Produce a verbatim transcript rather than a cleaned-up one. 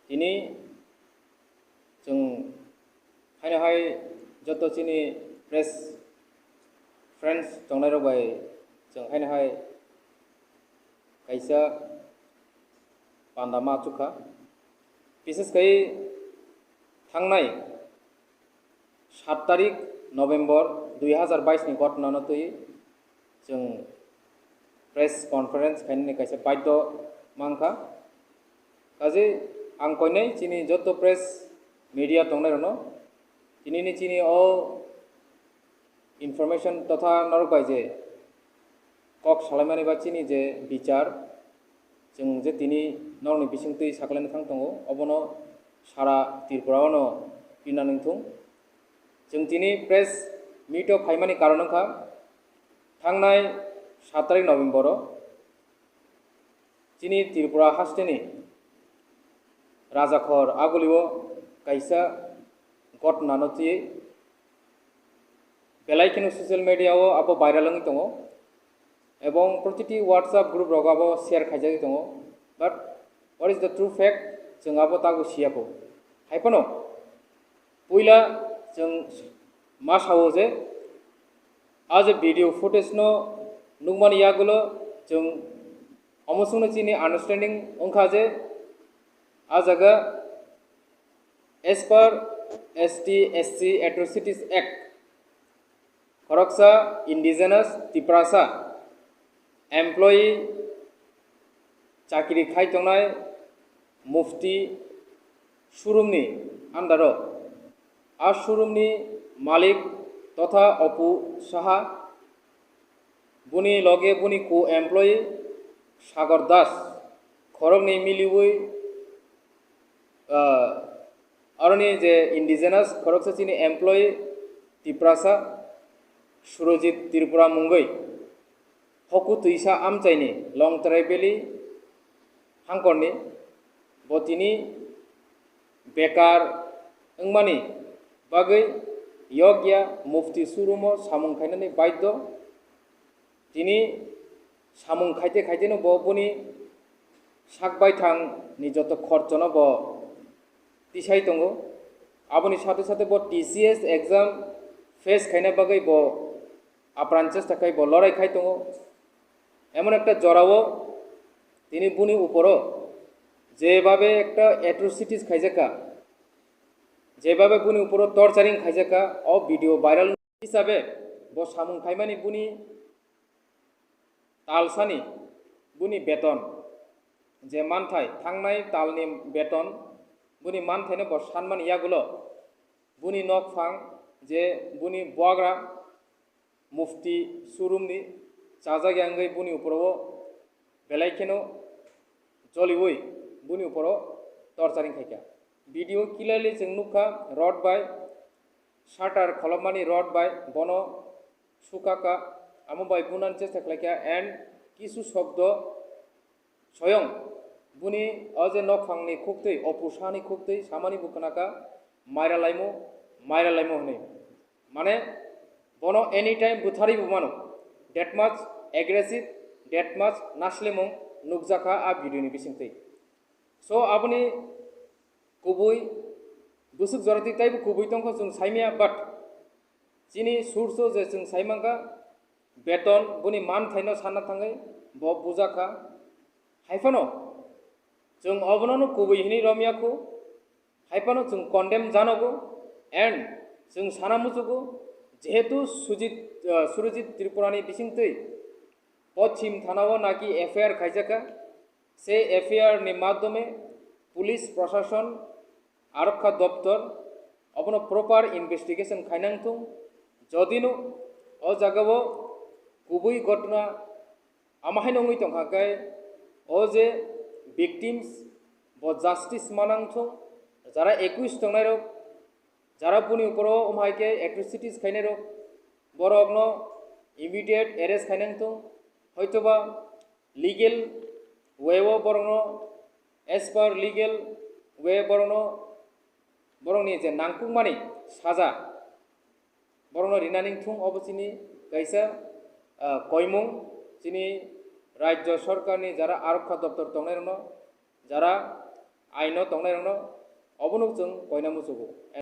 Tini chwng haino hai joto chini press friends tongnairok bai chwng haino hai kaisa panda ma achukha. Bises khai thangnai sat tarik November dui hazar bais ni ghotona no twi chwng press conference khainani kaisa baidho mankha. Kaje ang koinai chini joto press media tongnai rokno tinini chini o information totha norok bai je kok salaimani ba chini je bichar, chwng je tini norokni bisingtwi saklaina thang tongo, obono sara Tripura-o no pina nung thung. Chwng tini press meet-o phaimani karon wngkha, thangnai sat tarik November-o chini Tripura hasteni Rajakhor Agulio kaisa ghotona no twi belai kheno social media-o abo viral wngwi tongo, ebong protiti WhatsApp group rogo abo share khaijagwi tongo. But what is the true fact? Chwng abo tago siya kho. Hai phano puila chwng ma sao je a je video footage no nukmani yagulo chwng omo chwngno chini understanding wngkha je a jaga as per S T S C Atrocities Act, khoroksa indigenous Tiprasa employee chakri khai tongnai Mufti showroom ni under o. A showroom ni malik totha Opu Saha, buni loge buni co-employee Sagar Das, khoroknwi miliwi ah, aroni je indigenous khoroksa chini employee Tiprasa Surojit Tripura mungwi hoku twisa amchaini Longtrai Valley hangkorni bo tini bekar wngmani bagwi yokya Mufti showroom-o samung khainani baidho. Tini samung khaite khaiteno bo boni sak baithang ni joto khorchono bo tisai tongo. Aboni sathe sathe bo T C S exam face khaina bagwi bo apran chesta khai bo lorai khai tongo. Emon ekta jorao tini boni uporo jebabe ekta atrocities khaijakha, jebabe boni uporo torturing khaijakha, o video viral hisabe bo samung khaimani boni talsani boni beton je manthai thangnai talni beton boni manthaino bo sanmani yagulo boni nokphang je boni buagra Mufti showroom ni chajak ya wngwi boni uporo o belai kheno joliwi boni uporo torturing khaikha. Video clearly chwng nukha rod bai shutter kholopmani rod bai bono sukaka, amo bai bunani chesta khlaikha and kisu shobdo soyong buni o je nokphangni khuktwi, Opu Sahani khuktwi samani bo khnakha, "Maira laimo, maira laimo," hwnwi. Mane bono anytime butharwi bo mano, that much aggressive, that much naslemung nukjakha a video ni bisingtwi. So aboni kubui bwswk jora twi taibo kubui tongkha chwng saimaya, but chini source o je chwng saimankha beton boni manthaino sanna thangwi bo bujakha. Haiphano chwng obono no kubui hinwi romya kho, haiphano chwng condemn janogo and chwng sana muchugo, jehetu Sujit, ah, Surojit Tripurani bisingtwi Pochim Thanao naki F I R khaijakha, se F I R ni madhyome police, prashason, arokha doptor obono proper investigation khainang thung, jodino o jagao kubui ghotona ama haino wngwi tongkha khe o je victims bo justice manang thung, jara accused tongnairok, jara boni uporo omo hai khe atrocities khainairok, borokno immediate arrest khainang thung, hoitoba legal way o borokno, as per legal way borokno, borokni je nangkukmani saja borokno rinani thung, obo chini kaisa, ah, koimung chini rajya sorkarni jara arokha doptor tongnairokno, jara aino tongnairokno obono chwng koina muchugo.